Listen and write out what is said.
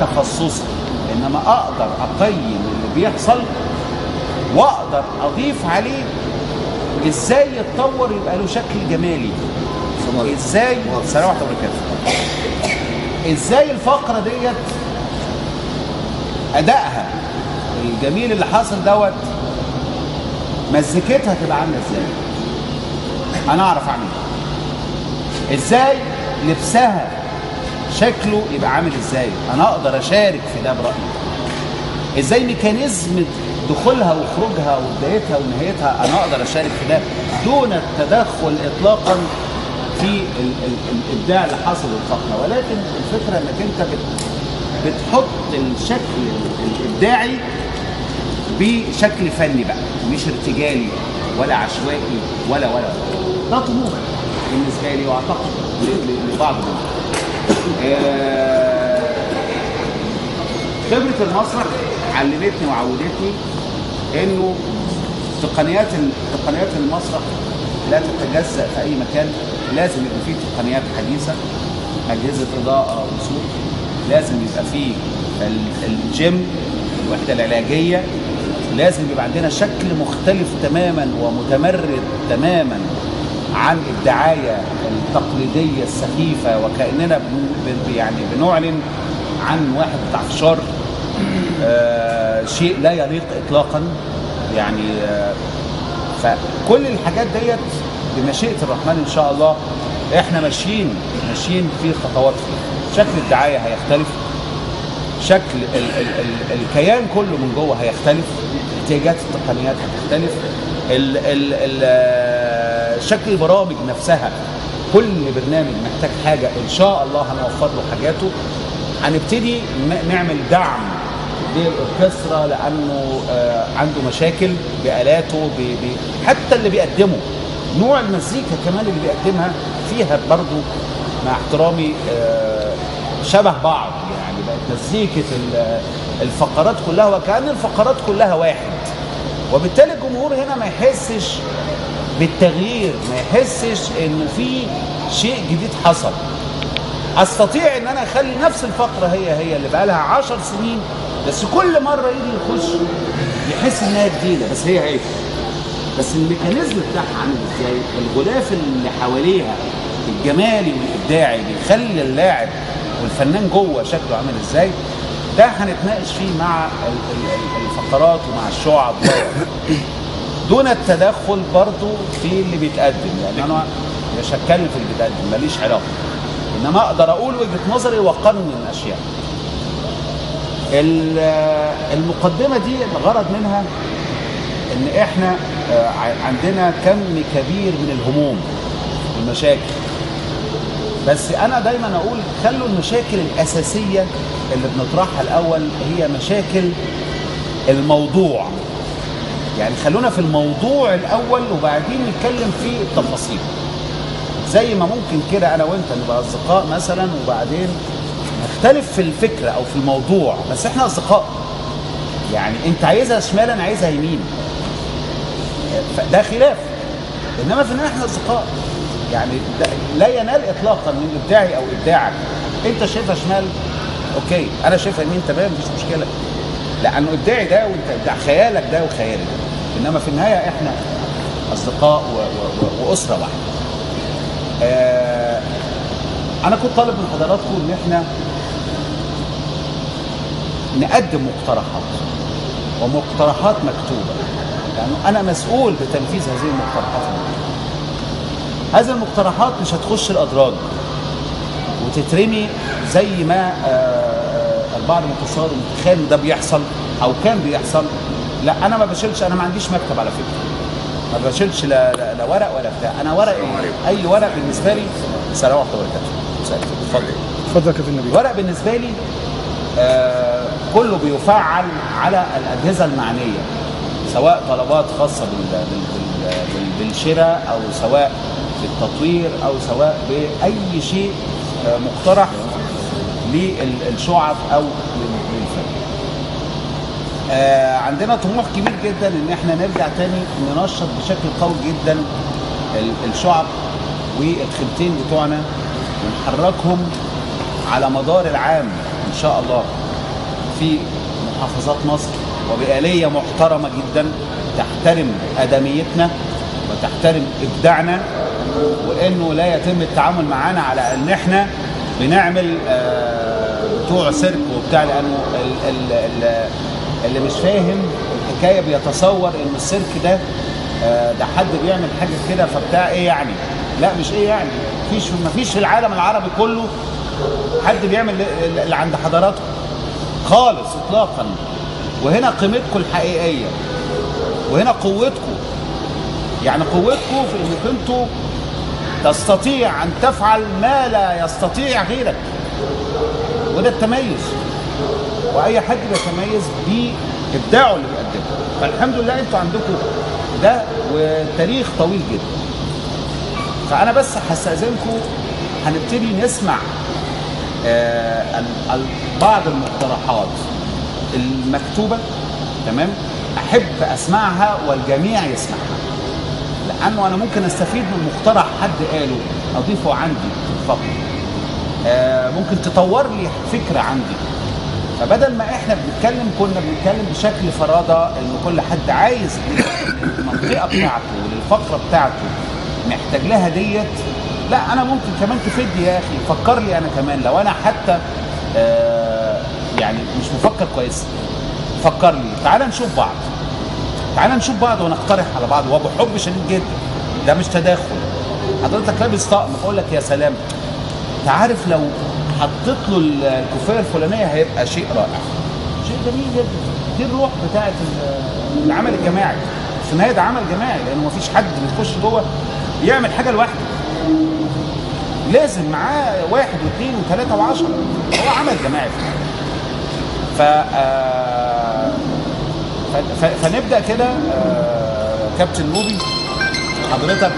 تخصصي، انما اقدر اقيم اللي بيحصل واقدر اضيف عليه ازاي يتطور يبقى له شكل جمالي. ازاي سلام عليكم وبركاته. ازاي الفقرة ديت ادائها الجميل اللي حاصل دوت مزيكتها تبقى عامله ازاي، انا اعرف اعمل ايه. ازاي لبسها شكله يبقى عامل ازاي، انا اقدر اشارك في ده برايي. ازاي mechanism دخولها وخروجها وبدايتها ونهايتها انا اقدر اشارك في ده دون التدخل اطلاقا في الابداع اللي حاصل للفقرة. ولكن الفكرة انك انت بتحط الشكل الابداعي بشكل فني بقى، مش ارتجالي ولا عشوائي ولا ولا. ده طموح بالنسبة لي، واعتقد لبعض منهم. خبره المسرح علمتني وعودتني انه تقنيات المسرح لا تتجزأ في اي مكان، لازم يبقى فيه تقنيات حديثه، اجهزة اضاءه وصوت، لازم يبقى فيه الجيم، الوحدة العلاجية، لازم يبقى عندنا شكل مختلف تماما ومتمرد تماما عن الدعاية التقليدية السخيفة، وكاننا يعني بنعلن عن واحد بتاع فشار، شيء لا يليق اطلاقا يعني. فكل الحاجات ديت بمشيئة الرحمن ان شاء الله احنا ماشيين في خطوات فيها. شكل الدعاية هيختلف، شكل ال ال ال الكيان كله من جوه هيختلف، احتياجات التقنيات هتختلف، ال ال ال شكل البرامج نفسها، كل برنامج محتاج حاجة ان شاء الله هنوفر له حاجاته. هنبتدي نعمل دعم للاوركسترا لانه عنده مشاكل بالاته، حتى اللي بيقدمه نوع المزيكا كمان اللي بيقدمها فيها برضو مع احترامي شبه بعض، يعني بقت مزيكة الفقرات كلها وكأن الفقرات كلها واحد، وبالتالي الجمهور هنا ما يحسش بالتغيير، ما يحسش انه في شيء جديد حصل. استطيع ان انا اخلي نفس الفقرة هي اللي بقى لها 10 سنين، بس كل مرة يجي يخش يحس انها جديدة، بس هي بس ال mechanism بتاعها عامل ازاي، الغلاف اللي حواليها الجمالي والابداعي بيخلي اللاعب والفنان جوه شكله عامل ازاي، ده هنتناقش فيه مع الفقرات ومع الشعب دون التدخل برضو في اللي بيتقدم. يعني انا مش هتكلم في اللي بيتقدم، ماليش علاقة، انما اقدر اقول وجهه نظري واقنن اشياء. المقدمة دي الغرض منها ان احنا عندنا كم كبير من الهموم والمشاكل، بس انا دايما اقول خلوا المشاكل الاساسية اللي بنطرحها الاول هي مشاكل الموضوع، يعني خلونا في الموضوع الاول وبعدين نتكلم في التفاصيل. زي ما ممكن كده انا وانت نبقى اصدقاء مثلا وبعدين نختلف في الفكرة او في الموضوع، بس احنا اصدقاء، يعني انت عايزها شمال انا عايزها يمين، ده خلاف، انما في النهاية احنا اصدقاء. يعني لا ينال اطلاقا من ابداعي او ابداعك، انت شايفها شمال okay، انا شايفها يمين تمام، مفيش مشكلة، لانه ابداعي ده وانت ابداع خيالك ده وخيالي ده، انما في النهاية احنا اصدقاء واسره واحدة. انا كنت طالب من حضراتكم ان احنا نقدم مقترحات، ومقترحات مكتوبة، لانه يعني انا مسؤول بتنفيذ هذه المقترحات. هذه المقترحات مش هتخش الادراج وتترمي زي ما البعض متصور ومتخيل ان ده بيحصل او كان بيحصل. لا، انا ما بشيلش، انا ما عنديش مكتب على فكرة، ما بشيلش لا ورق ولا بتاع، انا ورق اي ورق بالنسبة لي. سلام ورحمة الله وبركاته. اتفضل اتفضل يا كابتن نبيل. ورق بالنسبة لي كله بيفعل على الاجهزة المعنية، سواء طلبات خاصة بالشراء او سواء بالتطوير او سواء باي شيء مقترح للشعب او للفريق. عندنا طموح كبير جدا ان احنا نرجع تاني ننشط بشكل قوي جدا الشعب والخيمتين بتوعنا ونحركهم على مدار العام ان شاء الله. في محافظات مصر، وبآلية محترمة جدا تحترم آدميتنا وتحترم إبداعنا، وإنه لا يتم التعامل معانا على إن إحنا بنعمل بتوع سيرك وبتاع، لأنه اللي مش فاهم الحكاية بيتصور إن السيرك ده ده حد بيعمل حاجة كده فبتاع إيه يعني؟ لا مش إيه يعني، مفيش في العالم العربي كله حد بيعمل اللي عند حضراتكم خالص إطلاقا. وهنا قيمتكم الحقيقية، وهنا قوتكم، يعني قوتكم في انكم انتوا تستطيع ان تفعل ما لا يستطيع غيرك، وده التميز، واي حد بيتميز بابداعه اللي بيقدمه. فالحمد لله انتوا عندكم ده وتاريخ طويل جدا. فانا بس هستأذنكم هنبتدي نسمع بعض المقترحات المكتوبة، تمام؟ احب اسمعها والجميع يسمعها، لانه انا ممكن استفيد من مقترح حد قاله اضيفه عندي في الفقرة، ممكن تطور لي فكرة عندي. فبدل ما احنا بنتكلم كنا بنتكلم بشكل فرادة، ان كل حد عايز المنطقة بتاعته وللفقره بتاعته محتاج لها ديت، لا انا ممكن كمان تفيدني يا اخي، فكر لي انا كمان لو انا حتى يعني مش مفكر كويس، فكر لي. تعال نشوف بعض، تعال نشوف بعض ونقترح على بعض، وبحب شديد جدا، ده مش تداخل. حضرتك لابس طقم، بقول لك يا سلام، تعرف لو حطيت له الكوفيه الفلانية هيبقى شيء رائع، شيء جميل جدا. دي الروح بتاعت العمل الجماعي. في النهاية ده عمل جماعي، لانه مفيش حد بيخش جوه يعمل حاجة لوحده، لازم معاه 1 و2 و3 و10، هو عمل جماعي في النهاية. فنبدأ كده. كابتن روبي حضرتك.